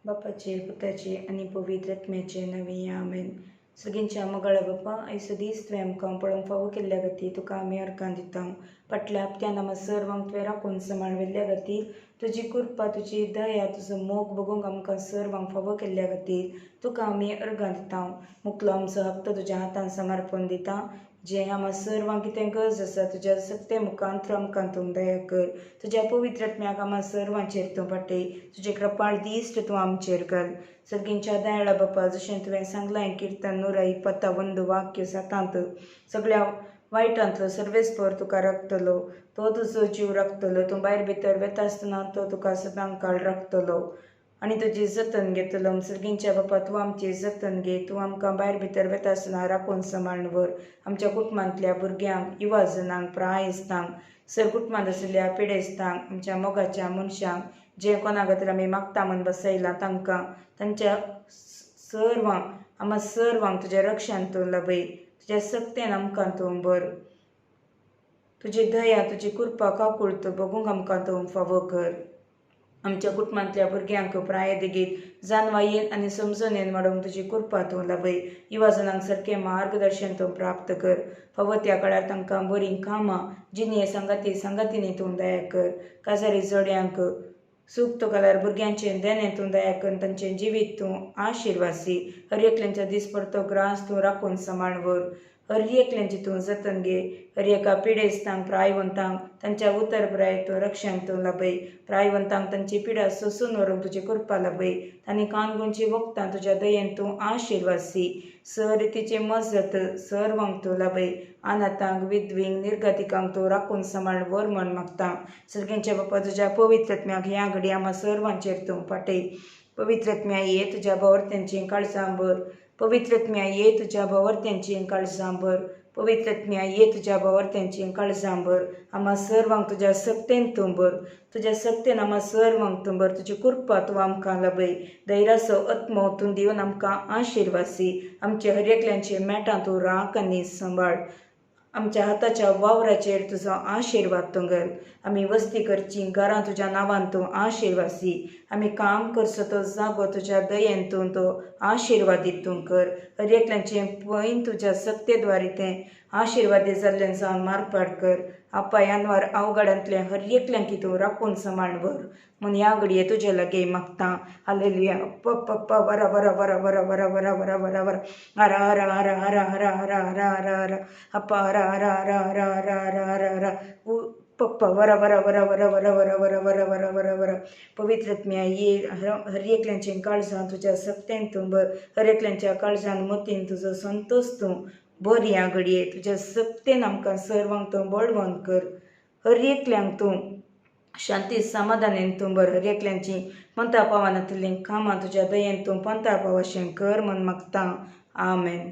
बापाचे, पुताचे आनी पवित्र आत्म्याचे नांवी, आमेन. सगळ्यांच्या मोगाळा बापा, आयचो दीस तुवें आमकां पळोवंक फावो केल्ल्या खातीर तुका आमी अर्गां दिता. फाटल्या हप्त्यान आमकां सर्वांक तुवें राखून सांबाळ व्हेल्ल्या खातीर, तुजी कृपा, तुजी दया, तुजो मोग बगूंक आमकां सर्वांक फावो केल्ल्या खातीर तुका आमी अर्गां दिता. मुकलो आमचो हप्तो तुज्या हातान समर्पण दिता. जें आमकां सर्वांक कितें गरज आसा, तुज्या सक्ते मुखांत्र आमकां तूं दया कर. तुज्या पवित्र आत्म्याक आमकां सर्वांचेर तूं पाठय. तुजें कृपाळ दिश्ट तूं आमचेर घाल. सर्गींच्या दयाळा बापा, जशें तुवें सांगलां किर्तन 121 वाक्य 7, सगळ्या वायटांतलो सर्वेस्पर तुका राखतलो, तो तुजो जीव राखतलो. तूं भायर भितर वेता आसतना तो तुका सदां काळ राखतलो आनी तुजी जतन घेतलो. सर्गींच्या बापा, तूं आमची जतन घे. तूं आमकां भायर भितर वेता आसतना राखून सांबाळून व्हर. आमच्या कुटुंबांतल्या भुरग्यांक, युवाजनांक, प्रायस्तांक, सर कुटुंबांत आशिल्ल्या पिडेस्तांक, आमच्या मोगाच्या मनशांक, जे कोणा खातीर आमी मागता म्हूण बसयलां तांकां, तांच्या सर्वांक, आमकां सर्वांक तुज्या रक्षान तूं लाभय. तुज्या सक्तेन आमकां तूं भर. तुजी दया, तुजी कृपा, काकूळ तूं बगूंक आमकां तूं फावो कर. आमच्या कुटुंबांतल्या भुरग्यांक प्राय देगीत जाणवायेन आनी समजणेन वाडोवंक तुजी कृपा तूं लाभय. युवाजनांक सारकें मार्गदर्शन तूं प्राप्त कर. फावो त्या काळार तांकां बरीं कामां, जिणये सांगाती सांगातीनी तूं दया कर. काजारी जोड्यांक सूख तूं घाल्यार भुरग्यांचें देणें तूं दया कर, तांचें जिवीत तूं आशिर्वासी. हर एकल्यांच्या दिसपडतो ग्रास तूं राखून सांबाळ व्हर. हर एकल्यांची तूं जतन घे. हर एका पिडेस्तांक, प्रायवंतांक तांच्या उतर प्राय तूं रक्षण तूं लाभय. प्रायवंतांक तांची पिडा सोसून व्हरूंक तुजी कृपा लाभय. तांणी कान गुंची वखदां तुज्या दयेन तूं आशिर्वासी. सर रितीची मजत सर्वांक तूं लाभय. अनाथांक, विधवींक, निर्गतिकांक तूं राखून सांबाळ व्हर म्हण मागता. सर्गींच्या बापा, तुज्या पवित्र आत्म्याक ह्या घडये आमकां सर्वांचेर तूं पाठय. पवित्र आत्म्या ये, तुज्या भावार्थ्यांची काळजां भर. पवित्र आत्म्या ये, तुज्या भावार्थ्यांची काळजां भर. पवित्र आत्म्या ये, तुज्या भावार्थ्यांची काळजां भर. आमकां सर्वांक तुज्या सक्तेन तूं भर. तुज्या सक्तेन आमकां सर्वांक तूं भर. तुजी कृपा तूं आमकां लाभय. धैर्याचो आत्मो तूं दिवन आमकां आशिर्वासी. आमचे हर एकल्यांची मेटां तूं राख आनी सांबाळ. आमच्या हाताच्या वावराचेर तुजो आशिर्वाद तूं घाल. आमी वस्ती करची घरां तुज्या नांवान तूं आशिर्वासी. आमी काम करचो तो जागो तुज्या दयेन तूं तो आशिर्वादीत तूं कर. हर एकल्यांचें पैन तुज्या सक्तेद्वारी तें आशिर्वादीत जाल्लें जावन मारपाट कर. आपा यानवार अवघडांतलें हर एकल्यांक तूं राखून सांबाळ व्हर म्हूण ह्या घडये तुजे लागीं मागता. हालेलुया. पप्पा वरा वरा वरा वरा वरा वरा वरा वरा वरा हरा हरा हरा हरा हरा हरा हरा हरा हरा अप्पा हरा हरा हरा हरा हरा हरा हरा हरा पप्पा वरा वरा वरा वरा वरा वरा वरा वरा वरा वरा वरा. पवित्र आत्म्या ये, हर एकल्यांच्या काळजान तुज्या सक्तेन तूं भर. हर एकल्यांच्या काळजान मतीन तुजो संतोश तूं भर. ह्या घडये तुज्या सक्तेन आमकां सर्वांक तूं बळवंत कर. हर एकल्यांक तूं शांती समाधानेन तूं भर. हर एकल्यांची पंथा पावनातलीं कामां तुज्या दयेन तूं पंथा पावशें कर म्हूण मागता. आमेन.